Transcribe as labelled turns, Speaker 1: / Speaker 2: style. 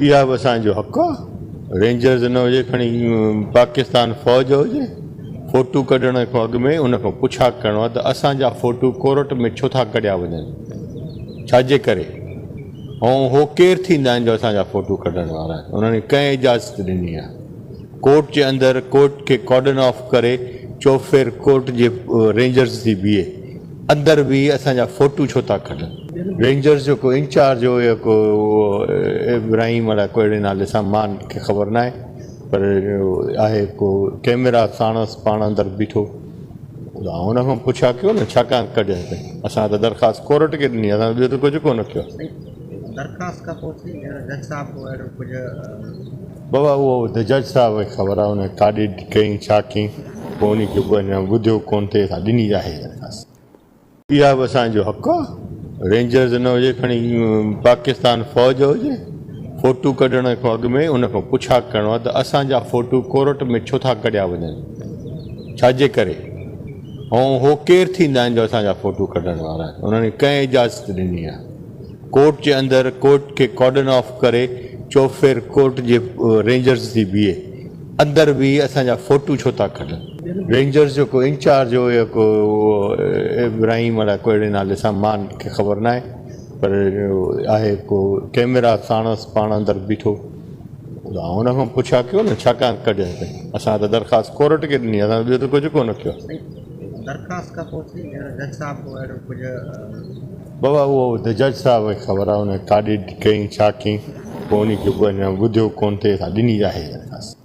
Speaker 1: اها به اسان جو حق آ. رينجرز نه هجي کڻي پاڪستان فوج هجي فوٽو ڪڍڻ کان اڳ ۾ ان کان پڇا ڪرڻو آ ته اسان جا فوٽو ڪورٽ ۾ ڇو ٿا ڪڍيا وڃن ڇا جي ڪري ۽ هو ڪير ٿيندا آهن جو اسان جا فوٽو ڪڍڻ وارا آهن انهن کي ڪنهن اجازت ڏني آ ڪورٽ جي اندر ڪورٽ کي ڪارڊن آف ڪري چوڦير ڪورٽ جي رينجرز ٿي بيهي اندر بيهي اسان جا فوٽو ڇو ٿا ڪڍن. رينجرز جو ڪو انچارج هو يا ڪو ابراهيم الاء ڪو اهڙي نالي سان مان کي خبر ناهي پر آهي ڪو ڪيميرا ساڻس پاڻ اندر بيٺو ان کان پڇا ڪيو نه ڇا ڪان ڪڍيا اٿئي اسان ته درخواست ڪورٽ کي ڏني اسان ٻيو ته ڪجهه ڪونه ڪيو.
Speaker 2: درخواست کان پوء سائين جج صاحب ڪو اهڙو ڪجهه.
Speaker 1: بابا اهو ته جج صاحب کي خبر آهي ان ڪاڏي ڪئين ڇا ڪئين پوء انهي کي به اڃا ٻڌيو ڪونه ٿي اسان ڏني آهي درخواست. اها به اسان جو حق آ. رينجرز نه هجي کڻي پاڪستان فوج هجي فوٽو ڪڍڻ کان اڳ ۾ ان کان پڇا ڪرڻو آ ته اسان جا فوٽو ڪورٽ ۾ ڇو ٿا ڪڍيا وڃن ڇا جي ڪري ۽ هو ڪير ٿيندا آهن جو اسان جا فوٽو ڪڍڻ وارا آهن انهن کي ڪنهن اجازت ڏني آ. ڪورٽ جي اندر ڪورٽ کي ڪارڊن آف ڪري چوڦير ڪورٽ جي رينجرز ٿي بيهي اندر بيهي اسان جا فوٽو ڇو ٿا ڪڍن. رينجرز جو ڪو انچارج هو يا ڪو ابراهيم الاء ڪو اهڙي نالي سان مان کي خبر ناهي پر آهي ڪو ڪيميرا ساڻس پاڻ اندر بيٺو ان کان پڇا ڪيو نه ڇا ڪان ڪڍيا اٿئي اسان ته درخواست ڪورٽ کي ڏني اسان ٻيو ته ڪجهه ڪونه ڪيو.
Speaker 2: درخواست کان پوء سائين جج صاحب ڪو اهڙو ڪجهه.
Speaker 1: بابا اهو ته جج صاحب کي خبر آهي ان ڪاڏي ڪئين ڇا ڪئين پوء انهي کي به اڃا ٻڌيو ڪونه ٿي اسان ڏني آهي درخواست.